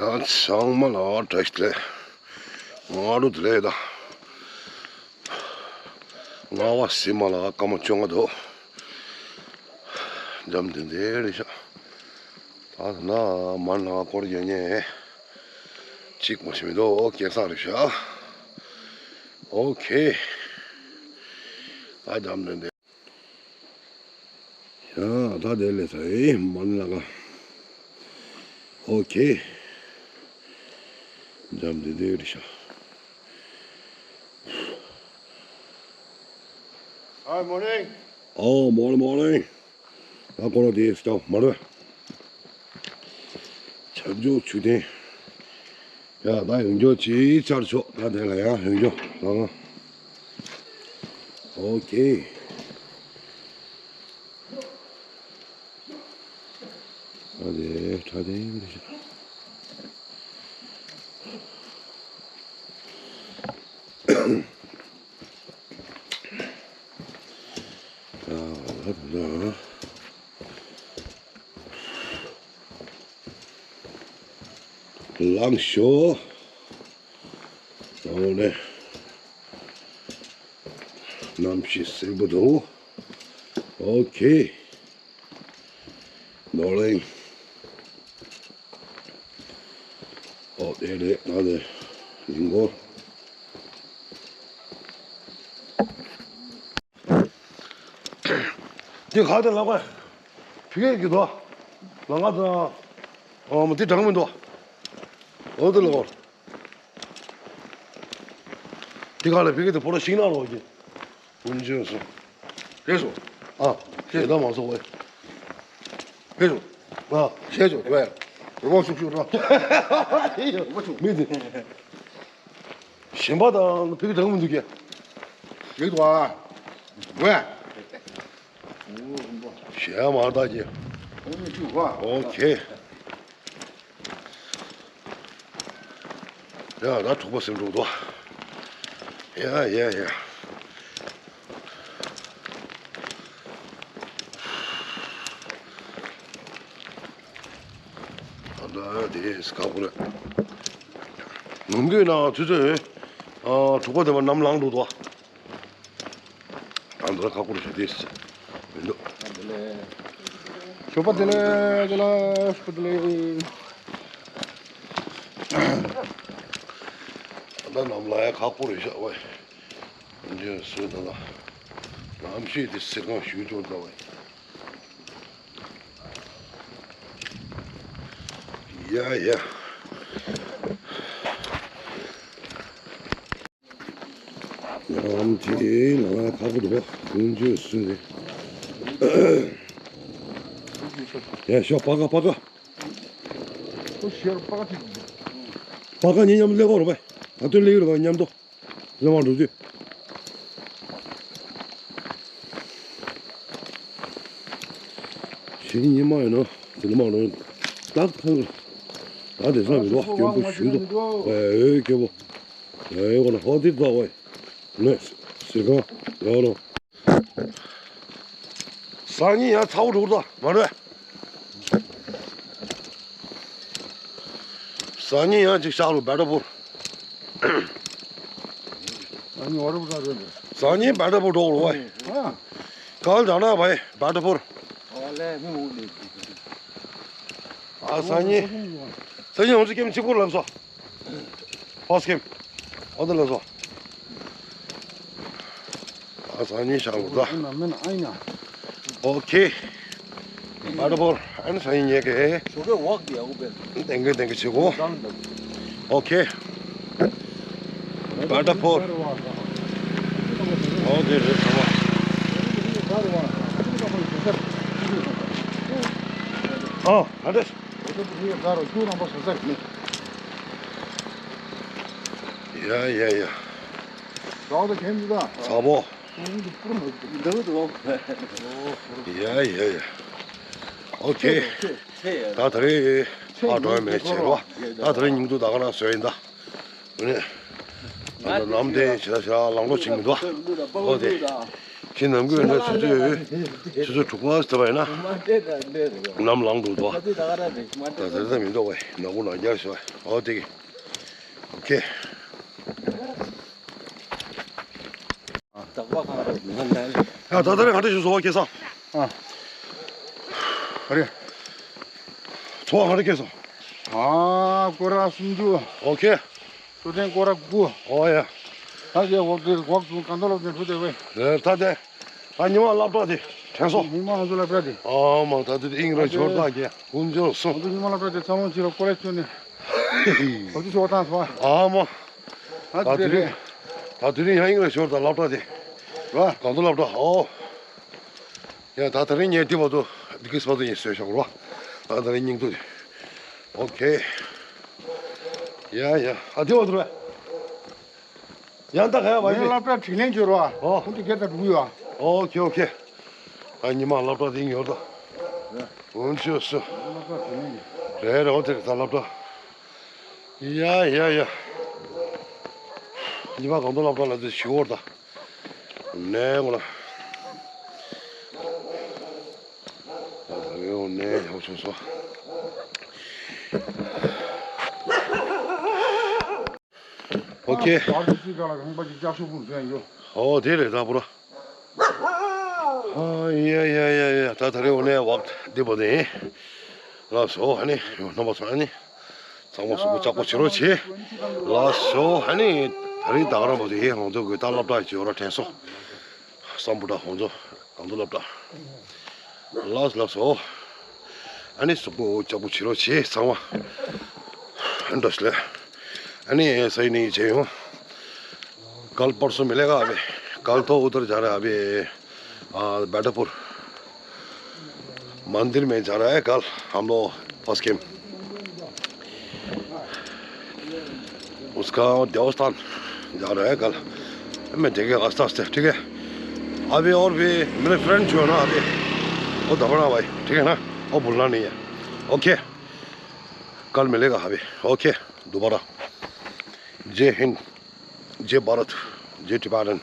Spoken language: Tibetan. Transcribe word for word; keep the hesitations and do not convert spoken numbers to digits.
ཡང་ཚང་མ་ལ་བཀྲ་ཤིས་བདེ་ལེགས། ང་རུ་བདེ་ལེགས་དང་། ང་བ་སི་མ་ལ་སྐར་མ་བཅོ་ལྔ་འདུག། འཇམ་ལྡན་ལྡན་རེད་ཤག། ད་ད་ན་མ་ན་སྐོར་རྒྱག་ཉེ་གཅིག་མ་ཤི་མི་འདུག། ཨོ་ཁེ་ས་རེད་ཤག། ཨོ་ཁེ། ད་འཇམ་ལྡན་ལྡན། ཡ་ད་དེ་ལས་ས་ཨེ་མ་ན་ལ་ག། ཨོ་ཁེ། འཇམ་ལྡན་ལྡན་རེད་ཤག། Hi, morning. Oh, morning, morning. ད་སྐོར་ར་དེ་སྐྱོ་མ་རེད། ཆབ་འཇོག་ཆུ་ཐེན། ཡ་ད་ཡོང་རྒྱུ་ཅིག་བཅར་ཆོག། ད་དེ་ལ་ཡང་ཡོང་རྒྱུ་ཨང་། ཨོ་ཁེ། ད་དེ་ཁྲ་དེ་རེད་ཤག། ལངས་ཤོག། ཨོ་ནེ། གནམ་གཤིས་བསིལ་པོ་འདུག། ཨོ་ཁེ། ནོར་ལེན། ཨོ་དེ་རེད། ད་དེ་ལིང་གོ། འདི་ག་དེ་ལག་པ་ཕི་གེ་གི་དོ། ལ་ང་དང་། ཨོ་མ་འདི་དྲང་མི་འདུག། ཨོ་དེ་ལག་པ། འདི་ག་ལ་ཕི་གེ་དེ་ཕོ་ར་ཤིང་ནག་རོགས་ཀྱི། ཀུན་མཁྱེན་སོ། ཕེབས་སོ། ཨ། ཞེ་དྲག་མ་སོང་བས། ཕེབས་སོ། ཨ། ཞེས་སོ་བས། རི་བོ་ཤུག་ཤུག་ར། མི་དེ། གཞན་པ་དང་ཕི་གེ་དྲང་མི་འདུག་གས། ཡོད་དོ་ཨ། ཝེ། གཞན་མ་ལྟ་གི། ཨོ་ཁེ། ཡ་ད་གྲོགས་པོ་སེམས་འགྲོ་འདུག། ཡ་ཡ་ཡ། ད་ལྟ་དེ་སྐབས་ཁོ་རེད། ནམ་རྒྱུན་ན་དུས་ཚོད་ཡོད། ཨ་གྲོགས་པོ་དེ་མ་ནམ་ལངས་འགྲོ་འདུག། ཨ་འདི་ལ་ཁག་པོ་རེད་ཤག་དེ་མི་འདུག། ཞོགས་པ་བདེ་ལེགས། བདེ་ལེགས། ཞོགས་པ་བདེ་ལེགས། ད་ནམ་ལངས་ཡ་ཁག་པོ་རེད་ཤག་ཝེ། འདི་སུ་ད་ལ་གནམ་གཤིས་དེ་སེར་ཁང་ཞུ་ཅོག་ད་ཝེ། ཡ་ཡ། ཡང་དེ་ང་ཁ་པོ་འདུག་པ། ཀུན་སྤྱོད་སུ་རེད། ཡ་ཤོག་པ་ག་པ་ག། པ་ག་ཉིན་མཉམ་སླེབས་པ་རེད་པ། ད་དུང་སླེབས་ཡོད་རེད་པ་མཉམ་དུ། སླེབས་པ་འགྲོ་དུས། ཕྱི་ཉིན་མ་ཡིན་ན་དེ་ནི་མ་ནོར། ཏག་ཏག་ད་དེ་སང་མི་འདུག་པ། སྐྱོན་པོ་ཞུས་འདུག་པ། ཨེ་སྐྱོན་པོ། ཨེ་ཡོད་གོ་ན་ཧོ་དེ་ཏག་པ་ནས་ཟེར་གང་ཡོད་ནོ། སང་ཉིན་ཡང་ཚ་བོ་འགྲོ་གི་འདུག་མ་རེད། སང་ཉིན་ཡང་ཅིག་ཤག་རུ་བེ་ཏྲ་པུར། སང་ཉིན་བེ་ཏྲ་པུར་འགྲོ་རུ་བ། གང་ལ་ན་བའི་བེ་ཏྲ་པུར། ཨ་སང་ཉིན། སང་ཉིན་འོང་ཚེ་ཀེམ་གཅིག་པུར་ལབ་སོང་། ཕོ་སི་ཀེམ། ཨོ་ད་ལ་སོ། ཨ་སང་ཉིན་ཤག་ལོ་ད། ཨོ་ཁེ། བེ་ཏྲ་པུར་ཨན་སང་ཉིན་ཉེ་གེ། ཏེང་གེ་ཏེང་གེ་ཆེ་གོ། ཨོ་ཁེ། བེ་ཏྲ་པུར། ཨོ་དེ་རེད་ཚང་མ། ཨ་ཨ་འདྲ། ཡ་ཡ་ཡ། ཚ་པོ། ཡ་ཡ་ཡ། ཨོ་ཁེ། ད་ད་རེས་ཕར་འགྲོ་ཡ་མེད་ཅེས་རོ། ད་ད་རེས་ཉིན་དུ་ད་ག་རང་བཟོས་ཡིན་ད། ཨ་ནི། ད་ནམ་དེ་ཞེ་དྲག་ཞེ་དྲག་ལངས་འགྲོ་བྱེད་མི་འདུག་ཨ། ཨོ་དེ། དེ་ནང་ཁུལ་ན་ཆུ་ཚོད་ཆུ་ཚོད་དྲུག་པ་ཟེར་བ་ཡིན་ན་ནམ་ལངས་འདུག་དོ། ད་ད་ད་མི་འདུག་བས་ནག་པོ་ནག་རྐྱང་ཞིག་བས། ཨོ་དེ་གི་ཨོ་ཁེ། ཡ་ད་ད་རེ་ག་འདྲ་ཞིག་བཟོ་བ་ཁེ་སང་། ཨ་རེ། ཚོ་བ་ག་འདྲ་ཁེ་སང་། ཨ་སྐོར་ར་སུམ་ཅུ། ཨོ་ཁེ། སོ་ཐེངས་སྐོར་ར་དགུ། ཨོ་ཡ། ད་དེ་འོག་དེ་འོག་ཏུ་གང་ཐོག་ལོག་ནས་འགྲོ་བསྡད་པས། རེད་ད་དེ། ད་ཉི་མ་སློབ་གྲྭ་དེ་དྲན་སོང་། ཉི་མ་ང་ཚོ་སློབ་གྲྭ་དེ། ཨ་མ་ད་དེ་ཨིང་ར་ཞོར་ད་གེ་ཀུན་ཅོ་སོང་། ང་ཚོ་ཉི་མ་སློབ་གྲྭ་དེ་ཚང་མ་ཕྱི་ལ་སྐོར་ར་ཁྱོན་ནས། འོ་དེ་ཚོ་བཏང་སོང་། ཨ་མ། ད་ད་དེ་དེ་རེད། ད་དེ་རིང་ཡང་ཨིང་ར་ཞོར་ད་སློབ་གྲྭ་དེ། ར། གང་དུ་སློབ་གྲྭ་ཨོ། ཡ་ད་ད་རིང་ངས་འདི་བར་དུ་འདི་གི་སྤ་དུ་ཡིན་བཟོས་བཞག་རོ། ད་ད་རིང་སྙིང་དུ། ཨོ་ཁེ། ཡ་ཡ་ཨ་འདི་བར་དུ་རེད། ཡང་ད་ག་ཡ་བ་ངའི་ཡིན། སློབ་གྲྭ་དྲིན་ལན་འཇོར་བ། ཨོ། ཁོང་དུ་སྐད་ད་འགྲོ་གི་ཡོད། ཨོ་ཁེ་ཨོ་ཁེ། ཨ་ཉི་མ་སློབ་གྲྭ་དེ་ཡིན་ཡོད་ད། འོན་ཆོས་སུ། སློབ་གྲྭ་དྲིན་ལན་འཇོར། རེད་རེད་འོ་དེ་རེད་ད་སློབ་གྲྭ། ཡ་ཡ་ཡ། ཉི་མ་གང་དུ་སློབ་གྲྭ་ལ་དེ་ཞུ་བོར་ད། ནས་ངོ་ལ། ད་ད་ཡོང་ནས་ཡོང་བྱུང་སོང་། ཨོ་ཁེ། ཨོ་དེ་རེད་ད་བུ་ར། ཨ་ཡ་ཡ་ཡ་ཡ་ད་ད་རེ་འོ་ནས་བག་བདེ་པོ་དེ། ལགས་སོ་ཨ་ནི་ཡོང་རྣམ་པ་ཚོ་ཨ་ནི། ཚང་མ་གཟུགས་པོ་ལྕགས་པོ་བྱེད་རོགས་བྱེད། ལགས་སོ་ཨ་ནི་ད་རེས་ད་ག་རང་བ་དེ་ཧོང་ཚོ་གི་ད་སློབ་གྲྭ་བྱེད་རོགས་དྲན་སོང་། སམ་བུ་ད་ཧོང་ཚོ་གང་དུ་སློབ་གྲྭ། ལགས་ལགས་སོ། ཨ་ནི་གཟུགས་པོ་ལྕགས་པོ་བྱེད་རོགས་བྱེད་ཚང་མ། འདྲ་ཞིག་ལས། ཨ་ནི་སའི་ནི་བྱེད་ཡོང་། कल परसों मिलेगा अभी। कल तो उधर जा रहा है अभी। आ, बैठापुर मंदिर में जा रहा है कल हम लोग फर्स्ट गेम। उसका देवस्थान जा रहा है कल। मैं देखेगा आस्ते आस्ते, ठीक है। अभी और भी मेरे फ्रेंड जो है ना अभी, वो दबड़ा भाई, ठीक है ना, वो भूलना नहीं है। ओके, कल मिलेगा अभी। ओके, दोबारा। जय हिंद, जय भारत, जय टिबेटन।